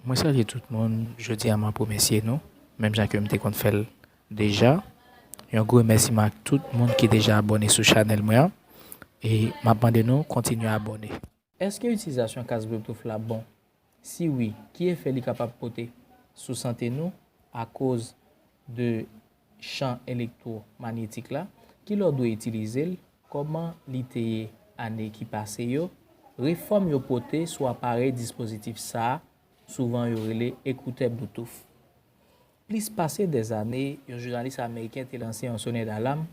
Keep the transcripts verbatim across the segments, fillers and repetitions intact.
Mwen salye tout moun, jodi a m ap remèsye nou, menm jan ke m te konn fè l deja. Yon gwo remèsiman ak tout moun ki deja abòne sou chanèl mwen an. E m ap mande nou kontinye abòne. Èske itilizasyon kas Bluetooth la bon? Si wi, ki efè li kapab pote sou sante nou akoz de chan elektwomanyetik la? Kilè w dwe itilize l? Kòman li te ye ane ki pase yo? Refòm yo pote sou aparèy dispozitif sa a, souvan yo rele ekoutè Bluetooth. Plis pase dèzane, yon jounalis ameriken te lanse yon sonèt alam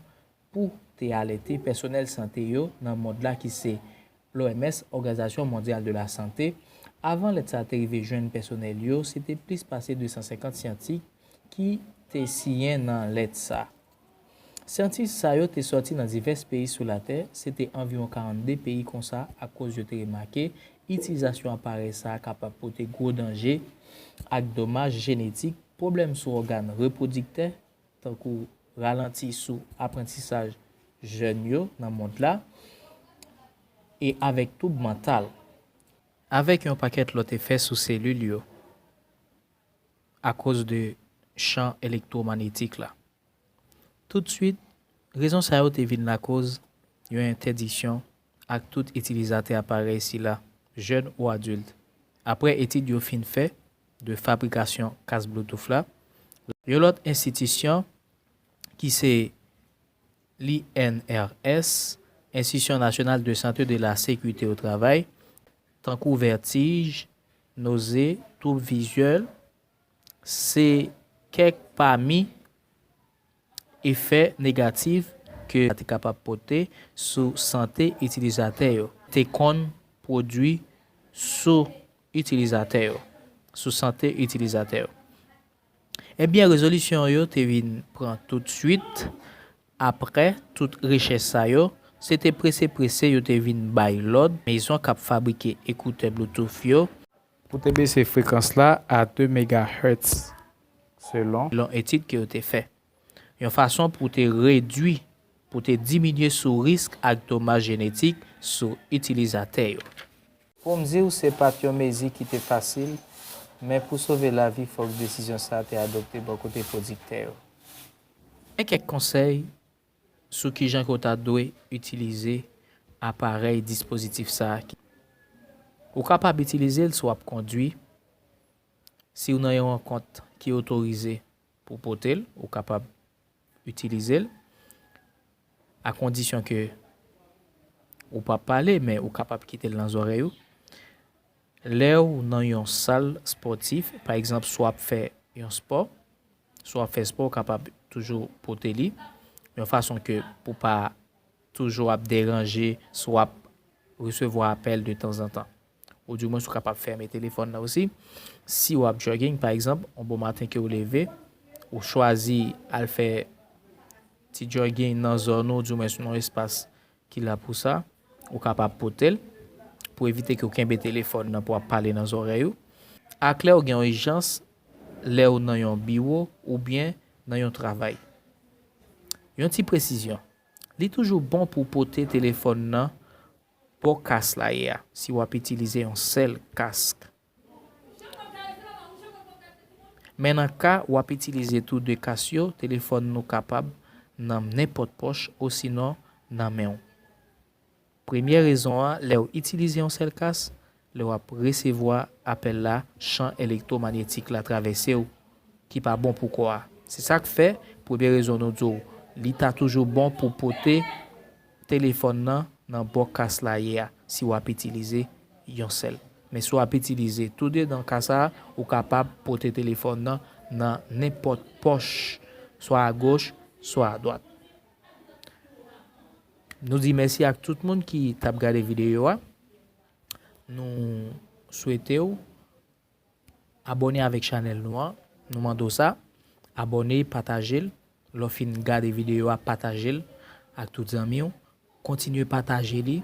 pou te alète pèsonèl sante yo nan mond la ki se l'O M S, Òganizasyon Mondyal de la Sante. Avan lèt sa a te rive jwenn pèsonèl yo, se te plis pase de san senkant syantis ki te siyen nan lèt sa a. Syantis sa yo te sòti nan divès peyi sou latè, se te anviwon karannde peyi konsa, akoz yo te remake itilizasyon aparèy sa a kapab pote gwo danje ak domaj jenetik, pwoblèm sou ògàn repwodiktè, tankou ralanti sou aprantisaj jèn yo nan mond la, e avèk twoub mantal, avèk yon pakèt lòt efè sou selil yo akoz de chan elektwomanyetik la. Toutswit, rezon sa yo te vin lakoz yon entèdiksyon ak tout itilizatè aparèy sila, jèn ou adilt, apre etid yo fin fè de fabrikasyon kas Bluetooth la. Yon lòt enstitisyon ki se l'I N R S, Institution Nationale de Santé de la Sécurité au Travail, tankou vètij, noze, twoub vizyèl, se kèk pami efè negatif ke sa te kapab pote sou sante itilizatè yo. Te konn pwodui sou itilizatè yo, sou sante itilizatè yo. Ebyen, rezolisyon yo te vin pran toutswit apre tout rechèch sa yo. Se te prese prese yo te vin bay lòd mezon k ap fabrike ekoutè Bluetooth yo pou te bese frekans la a de megahertz, selon selon etid ke yo te fè, yon fason pou te redwi, pou te diminye sou risk ak domaj jenetik sou itilizatè yo. Pou m di w, se pa t yon mezi ki te fasil, men pou sove lavi, fòk desizyon sa a te adopte bò kote pwodiktè yo. Men kèk konsèy sou kijan ke w ta dwe itilize aparèy dispozitif sa a. Ou kapab itilize l si w ap kondwi, si w nan yon rankont ki otorize pou pote l, ou kapab itilize l, a kondisyon ke ou p ap pale, men ou kapab kite l nan zòrèy ou. Lè w nan yon sal espòtif, pa egzanp, si w ap fè yon spò, si w ap fè spò, ou kapab toujou pote li, yon fason ke pou pa toujou ap deranje, si w ap resevwa apèl de tanzantan. Ou di mwens ou kapab fèmen telefòn nan osi. Si w ap jogging, pa egzanp, yon bon maten ke w leve, ou chwazi al fè ti jogging nan zòn ou, di mwens nan yon espas ki la pou sa, ou kapab pote l pou evite ke w kenbe telefòn nan pou w ap pale nan zòrèy ou. Ak lè w gen yon ijans, lè w nan yon biwo oubyen nan yon travay. Yon ti presizyon, li toujou bon pou w pote telefòn nan bò kas la ye a, si w ap itilize yon sèl kask. Men nan ka w ap itilize tou de kas yo, telefòn nou kapab nan nenpòt pòch osinon nan men w. Premye rezon an, lè w itilize yon sèl kas, lè w ap resevwa apèl la, chan elektwomanyetik la travèse w, ki pa bon pou kò a. Se sa k fè, premye rezon nou di w, li ta toujou bon pou pote telefòn nan nan bò kas la ye a, si w ap itilize yon sèl. Men si w ap itilize tou de dan kas sa a, ou kapab pote telefòn nan nan nenpòt pòch, swa agoch, swa adwat. Nou di mèsi ak tout moun ki t ap gade videyo a. Nou swete w abòne avèk chanèl nou an. Nou mande w sa. Abòne, pataje l. Lè w fin gade videyo a, pataje l ak tout zanmi w. Kontinye pataje li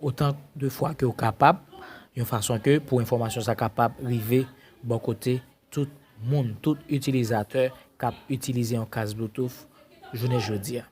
otan de fwa ke w kapab, yon fason ke pou enfòmasyon sa kapab rive bò kote tout moun, tout itilizatè k ap itilize yon kas Bluetooth jounen jodi a.